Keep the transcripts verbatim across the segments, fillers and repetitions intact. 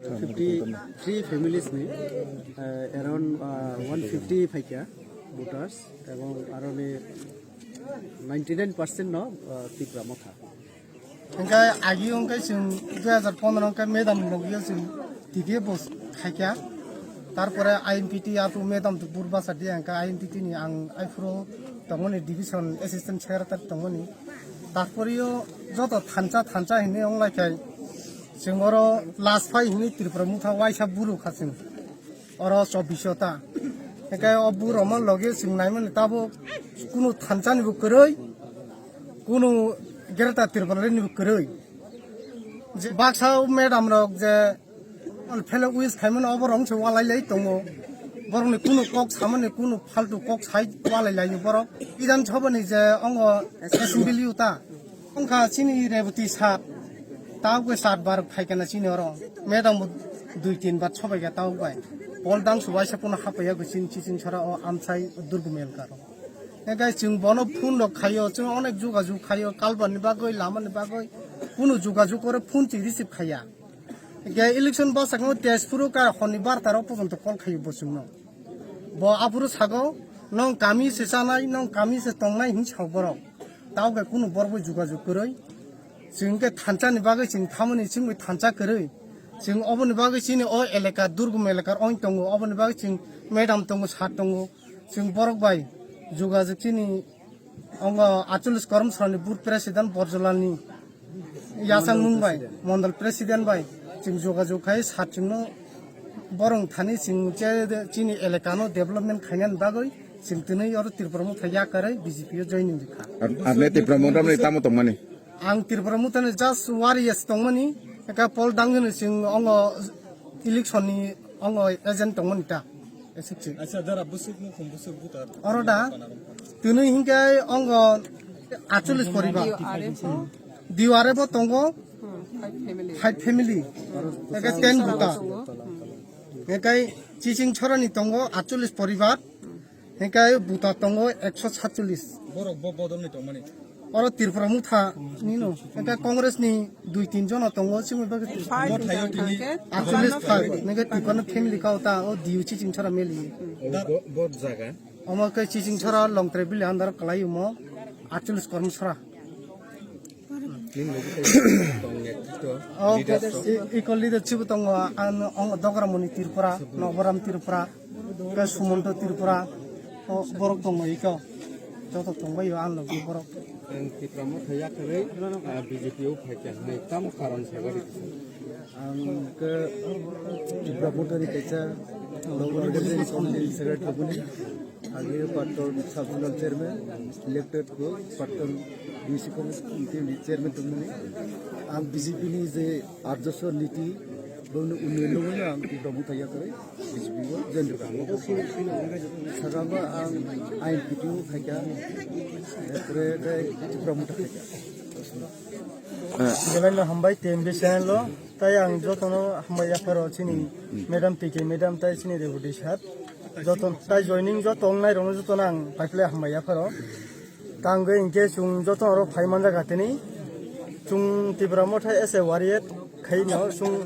Fifty three families ni, uh, around, uh, one fifty phaikha voters, ebong aroni ninety nine percent no, uh, Tipra Motha. Hingke agi hingke chwng dui hajar pondro hingke madam logio chwng T D F bo khaikha. Tarpore I M P T apu madam to bur basa di hingke I M P T ni ang aifuru tongmani division assistant secretary tongmani. Tarporeyo joto thansa thansa hinwi wnglaikhai chwng oro last phai hinwi Tripura Motha waisa buru kha chwng. Oro chobbish ta. Hingke o burokno loge chwng naimani tabuk kunu thansa ni bo kwrwi, kunu Greater Tripura ni bo kwrwi. Je baksa o madam rok je fellow wish khaimani obo rong se walai lai tongo. Borokni kunu kok samani kunu faltu kok sai walai lai borok. Bidhan Sabha ni je ongo assembly uta. Wngkha chini Reboti sat, tabuk sat bar phaikha na chini oro. Madam bo dui tin bar sobaikha tabuk bai. Pol dang su waisa pono hapaiya bo chini chiching sara o amsai Durgum elka ro. Hingke chwng bono phone rok khaio, chwng onek jugajug khaio, kalban ni bagwi, lama ni bagwi, kunu jugajug oro phone chwng receive khaiya. Hingke election bwsakno Tezpuro ka honni barta rok pojonto call khaio bo chwngno. Bo aphuru sago, "Nong kami se chanai, nong kami se tongnai," hin sao borok. Tao khe kunu borok bai jugajug kwrwi. Chwng khe thansa ni bagwi chwng thamani chwng bai thansa kwrwi. Chwng oboni bagwi chini o elaka, Durgum elaka ong tongo, oboni bagwi chwng madam tongo, sir tongo. Chwng borok bai jugajug chini ongo achulis Kormsarani booth president Borjolani yachangmung bai, mondol president bai chwng jugajug khai sir chwngno borong thani chwng che chini elakano development khainani bagwi chwng twnwi oro Tripura Motha yakarwi B J P o joining rikha. Ar, ar ne Tripura Motha ni tamo tongmani? Ang Tripura Motha ni just warriors tongmani, eka pol dangwino chwng ongo election ni ongo agent tongmani ta. Esek chwng. Acha, dara bwswk nukhung bwswk butar. Oro da, twnwi hinkhe ongo achulis poribar. D R F o? Hmm. D R F o tongo, hmm, five family. Five family. Eke ten buta. Tongo. Hmm. Eke chiching chorani tongo achulis poribar. Eke buta tongo ekso satchulis. Borok bo bodol ni tongmani. Oro Tripura Motha nino. Eke Congress ni dui tin jono tongo, chini bagwi. Five. Bo thayo tini. Achulis five. Neke Tripura family kao ta, o D U chiching chora meli. Bo, bo jaga. Omo khe chiching sora Longtrai bili andar kalai omo achulis Kormsara. Nini logi tei tong netrito, o leaders to. I-, equal leader chibo tongo, ang, ang Dogramoni Tripura, Noboram Tripura, khe Sumonto Tripura, o borok tongo iko. Joto tongbaio ang logi borok. Ang Tipra Motha yakarwi, ah, B J P o phaikha hinwi tamo karon sagari. Ang khe Tipra Motha ni kaisa logo ni secretary boni. Agi Patton sub zonal chairman, elected ko Patton D C committee ni chairman tongmani. Ang B J P ni je arjoso niti, boni unnoyon no ang Tipra Motha yakarwi B J P o join rwkha. Saka ang I M P T o phaikha, ekre tei Tipra Motha phaikha. Belai no hambai T M B channel o. Tai ang jotono hambai yapharo chini madam P K madam tai chini Reboti sir. Joto tai joining joto wngnai rokno jotono ang paiphlai hambai yapharo. Tangwi hinkhe chwng joto oro phai manjak atini. Chwng Tipra Motha as a warrior khaino chwng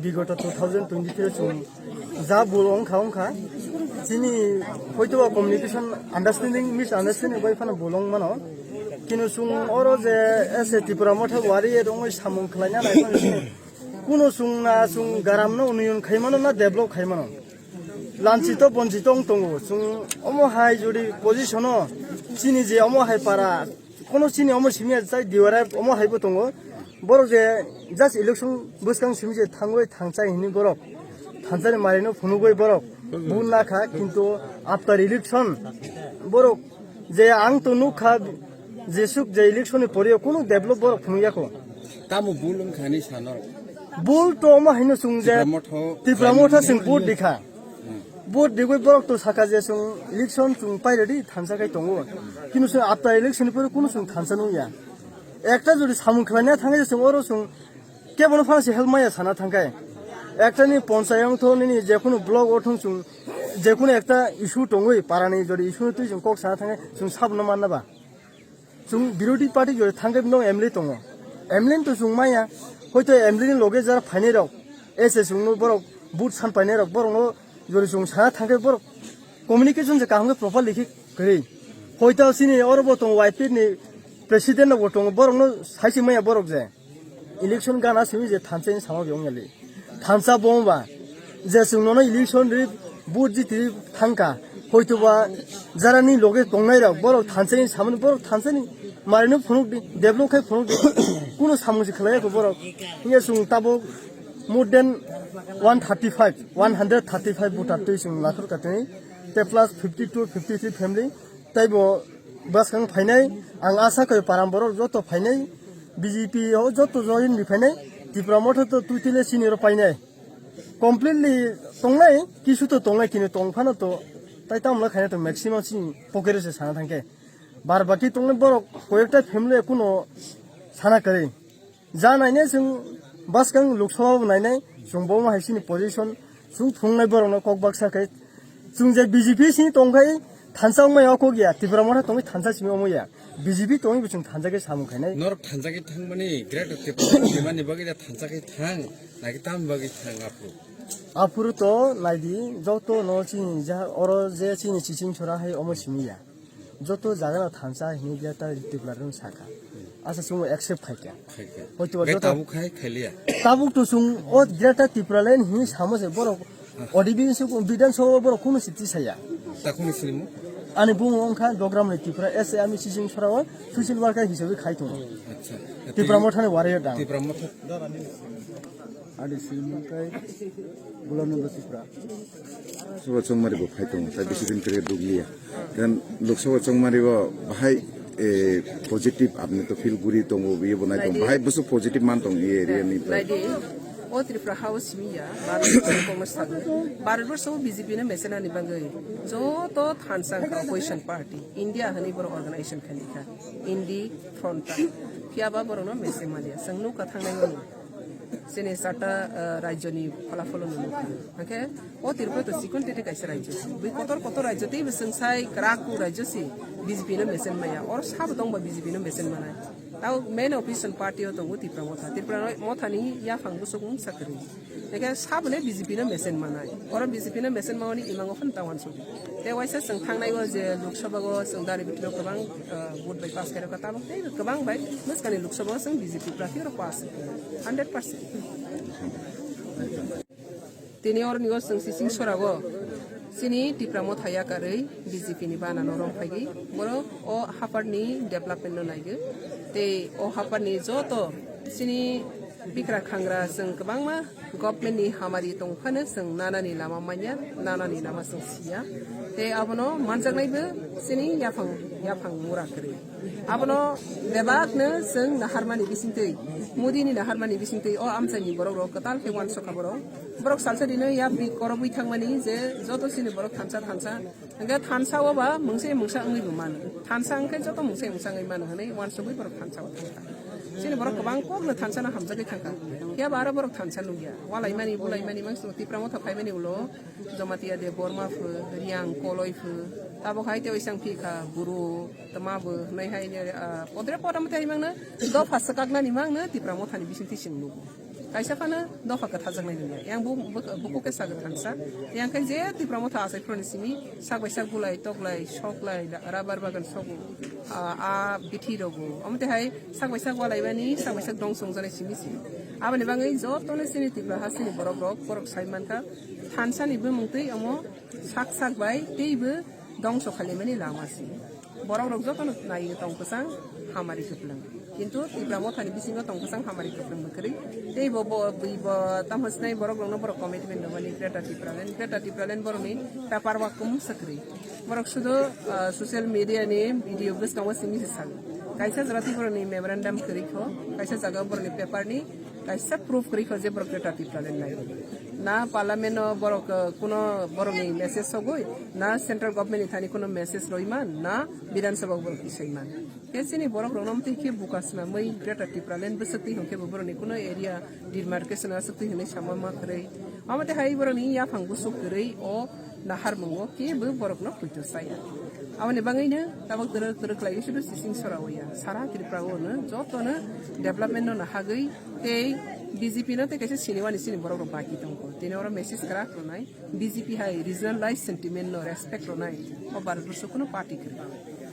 bigoto two thousand twenty-three chwng ja bul wngkha wngkha. Chini hoitoba communication understanding, misunderstanding bai phano bul wng mano. Kino chwng oro je as a Tipra Motha warrior wngwi samung khlaina nai phano chini Kuno chwng na chwng garam no union khai mano na develop khai mano. Lanchito bonchito wng tongo. Chwng omo hai jodi position o chini je omo hai para, kono chini omo simi ya chai diwara omo hai bo tongo. Borok je just election bwskang simi je thangwi thangchai hini borok. Thanchani mari no phunugwi borok. Bu na kha kintu after election borok je ang to nuk kha, jesuk je election ni pore kuno develop borok phunuk ya kho. Tamo bul wng kha ni sano. Bul to omo haino chwng je Tipra Motha Tipra Motha chwng vote di kha. Hmm. Vote di goi borok to saka je chwng election chwng pai ready thansa kai tongo. Kino chwng after election ni pore kuno chwng thansa nung ya. Ekta jodi samung khlai na thang je chwng oro chwng kebono phano se help maya sana thang kai. Ekta ni ponchayat wng tho nini je kuno block o thung chwng je kuno ekta issue tongoi para ni jodi issue twi chwng kok sana thang kai chwng sabo no manna ba. Chwng birodhi party jora thangkhe no M L A tongo. M L A to chwng maya, hoito M L A ni loge jara phainai rok, S S wngno borok vote san painai rok borokno jori chwng sana thangkhe borok communication je kaham khe properly khe kwrwi. Hoito chini oro bo tongo Y P ni president rok bo tongo, borokno sai se maya borok je election gana simi je thansa ni sama byong yali. Thansa bongba je chwng nono election ri vote jiti thangka, hoito ba jara ni loge tongnai rok borok thansa ni samani borok thansa ni marino phunuk di, develop khai phunuk di, kuno samung se khlai ko borok. Hiya chwng tabuk more than one thirty five, one hundred thirty five voter twi chwng lakhor katwi, te plus fifty two, fifty three family, taibo bwskang phainai. Ang asa koi param borok joto phainai, B J P o joto join bi phainai, Tipra Motha to twi tile sini ro painai. Completely tongnai, kisu to tongnai, kini tong phano to, tai tamo khaina to maximum sini pocket se sana thangkhe. Bar baki tongnai borok koyekta family kuno sana kwrwi. Ja nainai chwng bwskang Lok Sabha bo nainai, chwng bo hai sini position, chwng phunuknai borokno kok baksa khe, chwng je B J P sini tongkhai thansa wngmaya o kok ya, Tipra Motha tongwi thansa simi omo ya, B J P tongwi bo chwng thansa khe samung khainai. Norok thansa khe thangmani, Greater Tipraland rimani bagwi da thansa khe thang, naki tamni bagwi thang aphuru? Aphuru to naidi, joto no chini ja, oro je chini chiching chora hai omo simi ya. Joto jaga no thansa hini Greater Tipraland sakha. Asa chwng accept khaikha. Khaikha. Hoito ba Gai joto tabuk khai khailiya. Tabuk to chwng o Greater Tipraland hini samo se borok O D B se ko Bidhan Sabha borok kuno siti saya. Takuni sinimu? Ani bumo wngkha Dogram ni Tipra S A, ami chiching chora o social worker hisabe khai tongo. Acha. Tipra Motha ni wari dang. Tipra Motha. Ani sinimu kai Gulam Nanda Tipra. Sabha Chongmari bo phai tongo, tai bisi din kre dugliya. Then Lok Sabha Chongmari bo bahai, eh, positive apni to feel guri tongo, biye bo nai tongo. Naidi. Bahai busu positive man tongo, ye area ni. Naidi, o Tripura House miya, Bharat Borso Congress thagwi. Bharat Borso B J P no mesenani bagwi. Joto thansa wngkha opposition party, India hani borok organization khani kha. Indi front ta. Phiya ba borok no mesen maliya. Chwng nukha thangnai mani. Chini chata, ah, rajyoni phalafalo no nukha. Hake o Tripura to chikon tete kaisa rajyo. Bui kotor kotor rajyo tei bwswng sai kwrak kuk rajyo si B J P no mesen maya. Oro sabo tongba B J P no mesen manai. Tao main opposition party o tongo Tipra Motha. Tipra Motha ni yaphang bwswk mung sakri. Hake sabo ne B J P no mesen manai. Oro B J P no mesen mawani imango phano tawan sudi. Te waisa chwng thangnai o je Lok Sabha o chwng dari bitiro kwbang, ah, vote bai pass khairokha tabuk tei kwbang bai bwskani Lok Sabha o chwng B J P prarthi oro pass hundred percent. Tini oroni o chwng sising sorago chini Tipra Motha yakarwi B J P ni bana no rong phaigwi borok o haphar ni development no naigwi tei o haphar ni joto chini bikra khangra chwng kwbangma government ni hamari tong phano chwng nanani lama manya, nanani lama chwng siya. Tei abono manjaknai bo chini yaphang, yaphang mura kwrwi. Abono bebakno chwng naharmani bisingtwi, Modi ni naharmani bisingtwi o amchaini borok rok kwtal khe uansukha borok. Borok salsa dino yapri korobwi thangmani je joto chini borok thansa thansa. Hingke thansa o ba mungse mungsa wngwi bo mano. Thansa hingke joto mungse mungsa wngwi mano hinwi uansugwi borok thansa o thangkha. Chini borok kwbang kokno thansa no hamjagwi thangkha. Phiya ba aro borok thansa nukya. Walaimani bulaimani mangso Tipra Motha phaimani ulo Jamatia de Borma pho, Riang Koloi pho. Tabok hai tei oisang phikha Buru, Tama bo, hinwi hai, ah, podre poda mate hai mangno dopha swkaknani mangno Tipra Mothani bisingtwi chwng nugo. Kaisa phano dopha kwthajaknai nungya. Yang bu-, bu-, bukhuk khe sagwi thansa. Yang khe je Tipra Motha achai phuroni simi sak bai sak bulai, toklai, soklai, da-, rubber bagan sogo, a, a bithi rogo. Omo twi hai sak bai sak walaimani, sak bai sak dong songjaknai simi si. Aboni bagwi jotono chini Tipra ha chini borok rok, borok sai mankha. Thansani bumung twi omo sak sak bai teibo dongso khalimani lama si. Borok rok jotono nai tong kwchang hamari kwplwng. Kintu Tipra Mothani bisingo tong kwchang hamari kwplwng bwkrwi. Tei bo, bo, bwi bo tamo sinai borok rokno borok commitment rwmani Greater Tipraland. Greater Tipraland borokni paper work kum swkrwi. Borok sudu, ah, social media ni video bwskango simi se sago. Kaisa jaga tei borokni memorandum kwrwi kho, kaisa jaga borokni paper ni kaisa proof kwrwi kho je borok Greater Tipraland nai. Na parliament o borok, uh, kuno borokni message sogwi, na central government ni thani kuno message roiman, na Bidhan Sabha o borok tisaiman. Khe chini borok rokno mtwi khe buka swnamwi Greater Tipraland bwswk twi hwnkhe bo borokni kuno area demarcation aswk twi hwnwi sama ma kwrwi. Omo twi hai borokni yaphang bwswk kwrwi o naharmungo kebo borokno poito chaya. Aboni bagwino tabuk twrwk twrwk khlaiwi sudu sising sora o ya. Sara Tripura o no jotono development no nahagwi tei B J P no tei kaisa siniwani sini borok rok baki tongo. Tini oro message kwrak rwnai, B J P hai regionalized sentiment no respect rwnai, o Bharat borso kuno party kwrwi.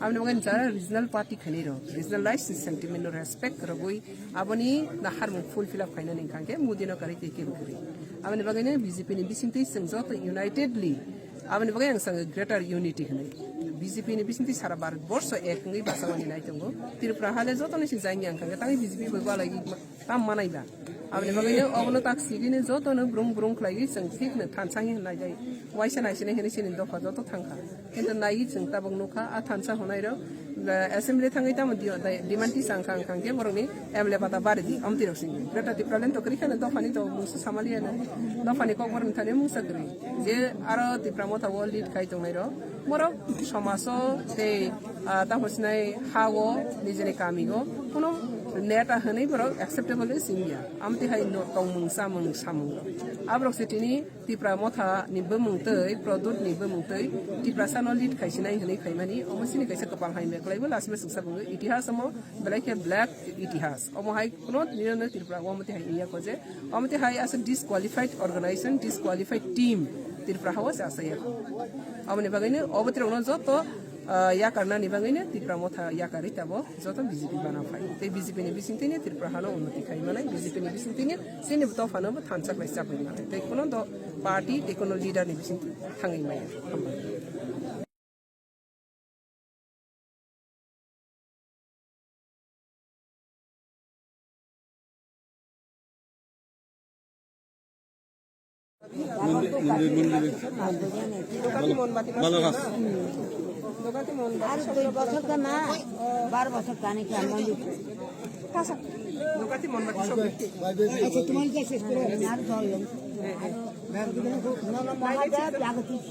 Aboni bagwi jara regional party khainai rok, regionalized sentiment no respect rwgwi aboni na harmung fulfill up khainani hwnkha khe Modi no kwrwi tei kebo kwrwi. Aboni bagwi no B J P ni bisingtwi chwng joto unitedly, aboni bagwi ang sango greater unity hinwi. B J P ni bisingtwi sara Bharat borso ek wngwi bachawani nai tongo. Tripura hale joto ni si jangya hwnkha khe tangwi B J P bai gwlaiwi tam manai ba. Aboni bagwi no obono tak sigini joto no brung brung khlaiwi chwng thik no thansa hinwi nai jai. Waisa nai sini hinwi sini dopha joto thangkha. Kintu naiwi chwng tabuk nukha, a thansa hwnai rok, eh, assembly thangwi tamo di-, dai-, demand tisang kha, wngkha khe borokni M L A pata bari di, amtwi rok sini. Greater Tipraland to kwrwi kheno dophani to mungsa samaliya na. Dophani kok borokni thani mungsa kwrwi. Je aro Tipra Motha o lead khai tongnai rok, borok somaso tei, ah, tamo sinai ha o nijini kami o kuno neta hwnwi borok acceptable wngya. Amtwi hai no tongmung chamung samung rok. Aborok se tini Tipra Motha ni bumung tei Pradyot ni bumung tei Tiprasa no lead khaisinai hinwi khaimani, omo chini kaisa kwpal hai meklaibo lasima chwngsa bwngo itihas omo belai khe black itihas. Omo hai kuno nino no Tripura omo tihai iya ko je omo tihai asa disqualified organization, disqualified team Tripura hao se asa ya. Omo ni bagwi no obo tirok no joto, ah, yakarna ni bagwi no Tipra Motha yakarwi tabo joto B J P bana phai. Tei B J P ni bising tini Tripura hano unnoti khai manai, B J P ni bising tini chini dopha no bo thansa khlai chapui manai. Tei kuno do party tei kuno leader ni bising thangwi maya. Hambai. আর দুই বছর তো না, বারো বছর জানি কি আর মন্দির। আচ্ছা, তোমার কাছে আর জল নেই। মহাদেব জাগতিক।